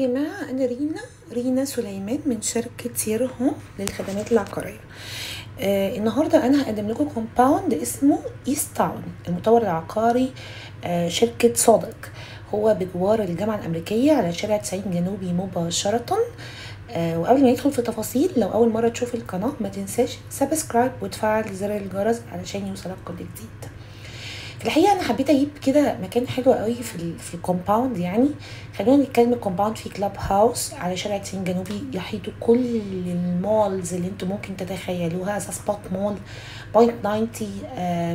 يا جماعة، أنا رينا سليمان من شركة سير هوم للخدمات العقارية. النهاردة أنا هقدم لكم compound اسمه East Town، المطور العقاري شركة صادق. هو بجوار الجامعة الأمريكية على شارع 90 جنوبي مباشرة. وقبل ما ندخل في تفاصيل، لو أول مرة تشوف القناة ما تنساش subscribe وتفعل زر الجرس علشان يوصلك كل جديد. في الحقيقة انا حبيت اجيب كده مكان حلو قوي في ال compound. يعني خلونا نتكلم، ال compound فيه club house على شارع 90 جنوبي يحيطوا كل ال malls اللي انتم ممكن تتخيلوها، Spot Mall، Point 90،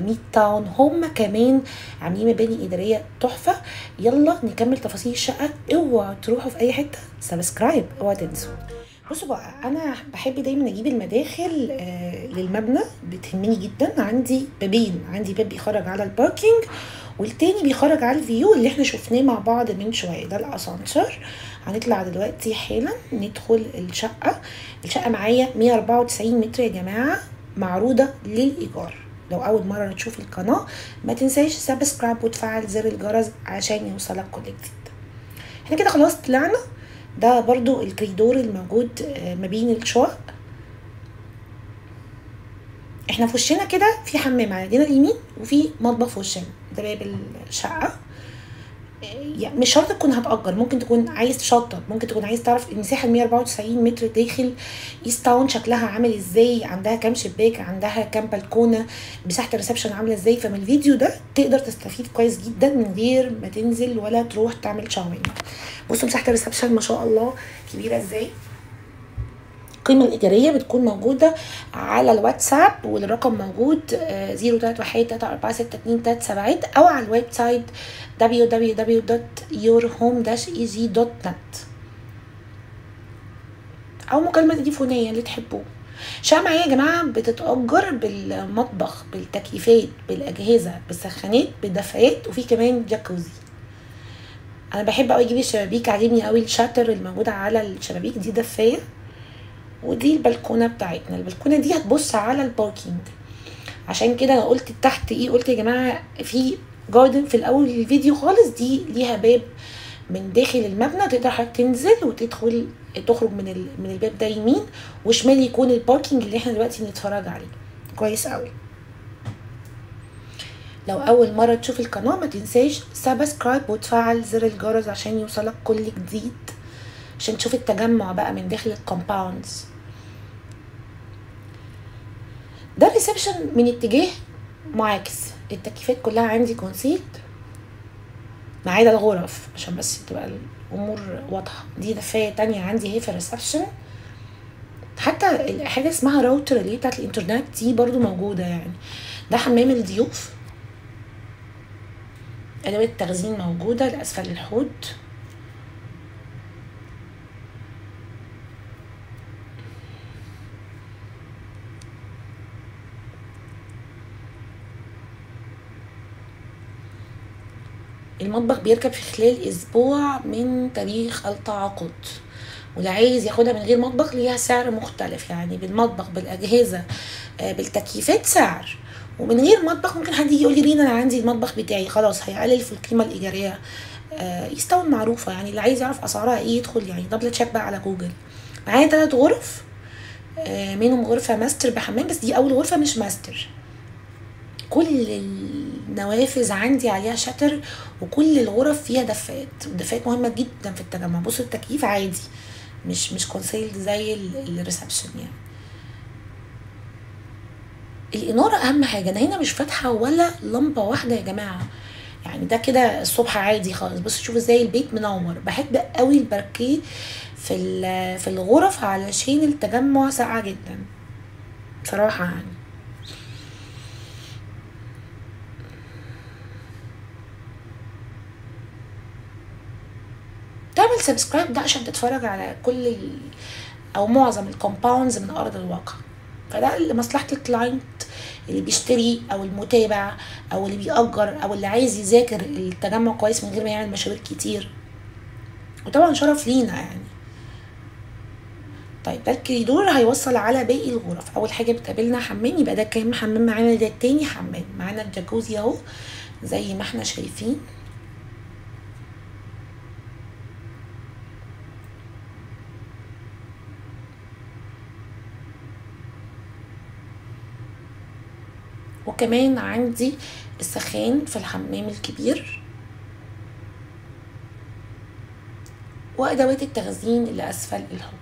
Midtown. هم كمان عاملين مباني ادارية تحفة. يلا نكمل تفاصيل الشقة، اوعوا تروحوا في اي حتة، subscribe اوعوا تنسوا. بصوا بقى، انا بحب دايما اجيب المداخل للمبنى، بتهمني جدا. عندي بابين، عندي باب بيخرج على ال parking والتاني بيخرج على ال view اللي احنا شفناه مع بعض من شوية، ده الاسانسير. هنطلع دلوقتي حالا ندخل الشقة. الشقة معايا 194 متر يا جماعة، معروضة للايجار. لو اول مرة تشوف القناة ما تنساش subscribe وتفعل زر الجرس عشان يوصلك كل جديد. احنا كده خلاص طلعنا. ده برضو الكريدور الموجود ما بين الشقق. احنا في وشنا كده في حمام على ايدينا اليمين وفي مطبخ في وشنا. ده باب الشقة. يعني مش شرط تكون هتأجر، ممكن تكون عايز تشطب، ممكن تكون عايز تعرف المساحة 194 متر داخل East Town شكلها عامل ازاي، عندها كام شباك، عندها كام بلكونة، مساحة ال reception عامله ازاي. فمن الفيديو ده تقدر تستفيد كويس جدا من غير ما تنزل ولا تروح تعمل shopping. بصوا مساحة ال reception ما شاء الله كبيرة ازاي. القيمة الإيجارية بتكون موجودة على الواتساب، والرقم موجود 031 346 237، أو على ال website www.yourhome-eg.net، أو مكالمة تليفونية اللي تحبوه. شقة معايا يا جماعة بتتأجر بالمطبخ، بالتكييفات، بالأجهزة، بالسخانات، بالدفايات، وفي كمان جاكوزي. أنا بحب أوي أجيب الشبابيك، عاجبني أوي الشاتر الموجودة على الشبابيك دي، دفاية. ودي البلكونه بتاعتنا. البلكونه دي هتبص على ال parking، عشان كده انا قلت تحت ايه، قلت يا جماعة في garden في الاول الفيديو خالص. دي ليها باب من داخل المبنى، تقدر حضرتك تنزل وتدخل تخرج من الباب ده يمين وشمال، يكون ال parking اللي احنا دلوقتي بنتفرج عليه. كويس قوي. لو اول مرة تشوف القناة ما تنساش subscribe وتفعل زر الجرس عشان يوصلك كل جديد، عشان تشوف التجمع بقى من داخل ال compounds. ده ال reception من اتجاه معاكس. التكييفات كلها عندي concealed ما عدا الغرف عشان بس تبقى الامور واضحة. دي دفايه تانية عندي اهي في ال reception. حتى حاجة اسمها راوتر اللي بتاعت الانترنت دي برضو موجودة. يعني ده حمام الضيوف، ادوات التخزين موجودة لاسفل الحوض. المطبخ بيركب في خلال اسبوع من تاريخ التعاقد، واللي عايز ياخدها من غير مطبخ ليها سعر مختلف. يعني بالمطبخ، بالاجهزة، بالتكييفات سعر، ومن غير مطبخ ممكن حد يجي يقول لي رينا انا عندي المطبخ بتاعي، خلاص هيقلل في القيمة الايجاريه. East Town معروفة، يعني اللي عايز يعرف اسعارها ايه يدخل يعني double check بقى على جوجل. معايا 3 غرف، منهم غرفة ماستر بحمام، بس دي اول غرفة مش ماستر. كل النوافذ عندي عليها shutter، وكل الغرف فيها دفايات، والدفايات مهمة جدا في التجمع. بصوا التكييف عادي، مش concealed زي ال reception. يعني الاناره اهم حاجة. انا هنا مش فاتحة ولا لمبة واحدة يا جماعة، يعني ده كده الصبح عادي خالص. بصوا شوفوا ازاي البيت منور. بحب قوي الباركيه في الغرف علشان التجمع ساقعه جدا بصراحة. يعني تعمل subscribe ده عشان تتفرج على كل او معظم ال compounds من ارض الواقع. فده لمصلحة ال client اللي بيشتري او المتابع او اللي بيأجر او اللي عايز يذاكر التجمع كويس من غير ما يعمل مشاوير كتير، وطبعا شرف لينا يعني. طيب ده الكريدور هيوصل على باقي الغرف. اول حاجة بتقابلنا حمام، يبقى ده كام حمام معانا؟ ده التاني حمام معانا، الجاكوزي اهو زي ما احنا شايفين. وكمان عندي السخان في الحمام الكبير، وأدوات التخزين اللي أسفل الحوض.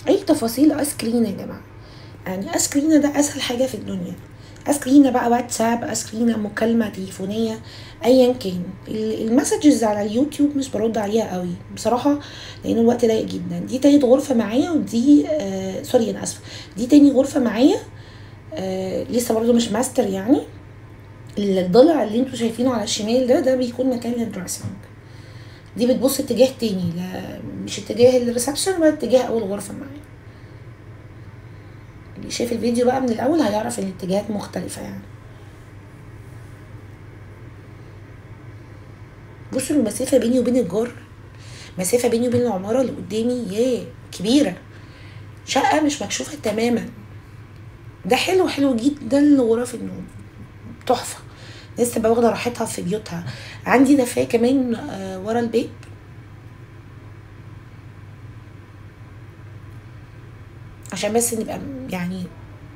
أي تفاصيل ask رينا يا جماعة، يعني ask رينا ده أسهل حاجة في الدنيا. ask رينا بقى واتساب، ask رينا مكالمة تليفونية، ايا كان. ال messages على اليوتيوب مش برد عليها قوي بصراحة لان الوقت ضيق جدا. دي تالت غرفة معايا، ودي sorry انا اسفة، دي تاني غرفة معايا، لسه برضو مش ماستر يعني. الضلع اللي انتوا شايفينه على الشمال ده بيكون مكان لل dressing. دي بتبص اتجاه تاني، لا مش اتجاه ال reception ولا اتجاه اول غرفة معايا. اللي شايف الفيديو بقى من الاول هيعرف ان الاتجاهات مختلفة يعني. بصوا المسافة بيني وبين الجار، مسافة بيني وبين العمارة اللي قدامي ياه كبيرة، شقة مش مكشوفة تماما. ده حلو، حلو جدا لغرف النوم، تحفة، الناس تبقى واخدة راحتها في بيوتها. عندي دفاية كمان ورا البيت. عشان بس نبقى يعني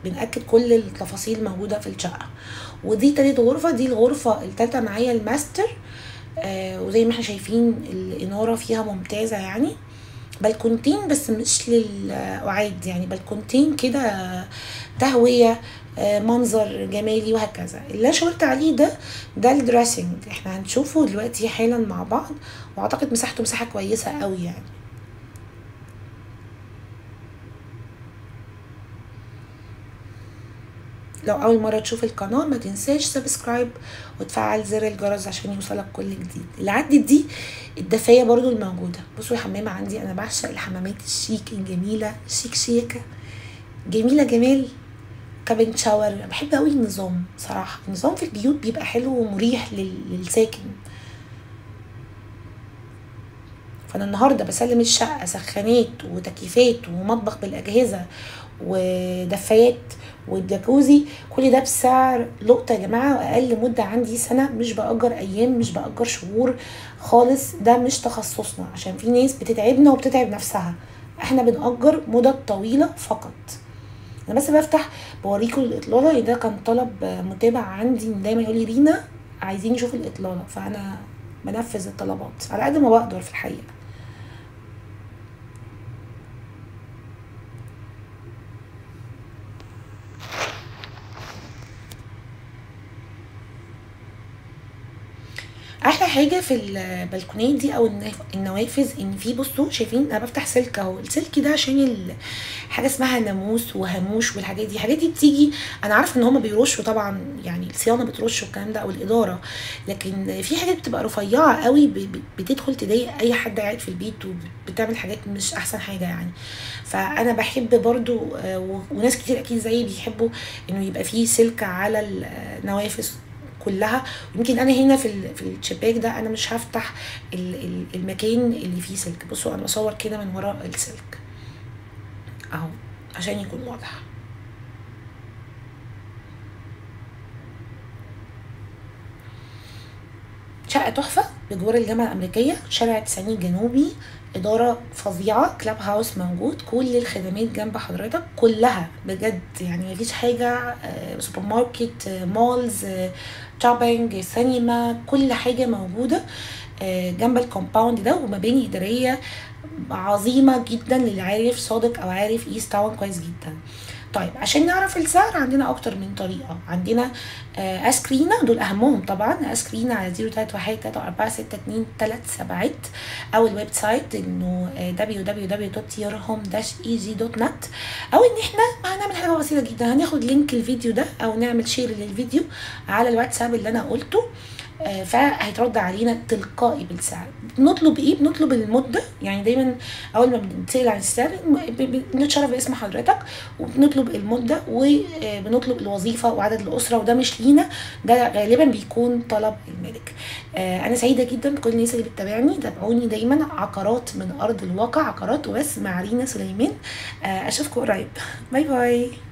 بنأكد كل التفاصيل موجودة في الشقة. ودي تالت غرفة، دي الغرفة التالتة معايا الماستر. وزي ما احنا شايفين الإنارة فيها ممتازة يعني. بلكونتين بس مش للقعاد يعني، بلكونتين كده تهوية، منظر جمالي وهكذا. اللي انا شاورت عليه ده ال dressing، احنا هنشوفه دلوقتي حالا مع بعض، واعتقد مساحته مساحة كويسة قوي يعني. لو اول مرة تشوف القناة ما تنساش subscribe وتفعل زر الجرس عشان يوصلك كل جديد. اللي عدت دي الدفايه برضو الموجودة. بصوا الحمامة عندي، انا بعشق الحمامات الشيك الجميلة، شيك شيكه جميلة جمال، cabin shower. بحب قوي النظام صراحة، النظام في البيوت بيبقى حلو ومريح للساكن. فانا النهارده بسلم الشقة سخانات وتكييفات ومطبخ بالاجهزة ودفايات والجاكوزي، كل ده بسعر لقطة يا جماعة. واقل مده عندي سنة، مش باجر ايام، مش باجر شهور خالص، ده مش تخصصنا عشان في ناس بتتعبنا وبتتعب نفسها. احنا بنأجر مدة طويلة فقط. انا بس بفتح بوريكم الاطلاله، ده كان طلب متابع عندي دايما يقول لي رينا عايزين نشوف الاطلاله، فانا بنفذ الطلبات على قد ما بقدر في الحقيقة. احلى حاجة في البلكونات دي او النوافذ ان في، بصوا شايفين انا بفتح سلك اهو، السلك ده عشان حاجة اسمها ناموس وهاموش والحاجات دي. الحاجات دي بتيجي، انا عارفه ان هما بيرشوا طبعا، يعني الصيانة بترش والكلام ده او الادارة، لكن في حاجات بتبقى رفيعة قوي بتدخل تضايق اي حد قاعد في البيت وبتعمل حاجات مش احسن حاجة يعني. فانا بحب برضو، وناس كتير اكيد زيي بيحبوا انه يبقى فيه سلك على النوافذ كلها. يمكن انا هنا في الشباك ده انا مش هفتح المكان اللي فيه سلك. بصوا انا بصور كده من وراء السلك اهو عشان يكون واضح. شقة تحفة بجوار الجامعة الأمريكية، شارع 90 جنوبي، إدارة فظيعة، كلاب هاوس موجود، كل الخدمات جنب حضرتك كلها بجد يعني مفيش حاجة، سوبر ماركت، malls، shopping، سينما، كل حاجة موجودة جنب ال compound ده، ومباني إدارية عظيمة جدا للي عارف صادق أو عارف East Town كويس جدا. طيب عشان نعرف السعر عندنا اكتر من طريقه. عندنا ask رينا، دول اهمهم طبعا، ask رينا على 031346237، او ال website انه www.yourhome-eg.net، او ان احنا هنعمل حاجة بسيطة جدا، هناخد link الفيديو ده او نعمل share للفيديو على الواتساب اللي انا قلته، فهيترد علينا تلقائي بالسعر. بنطلب ايه؟ بنطلب المدة، يعني دايما اول ما بنتسال عن السعر بنتشرف باسم حضرتك، وبنطلب المدة وبنطلب الوظيفة وعدد الاسرة، وده مش لينا، ده غالبا بيكون طلب المالك. انا سعيدة جدا بكل الناس اللي بتتابعني، تابعوني دايما، عقارات من ارض الواقع، عقارات وبس مع رينا سليمان. اشوفكم قريب، bye bye.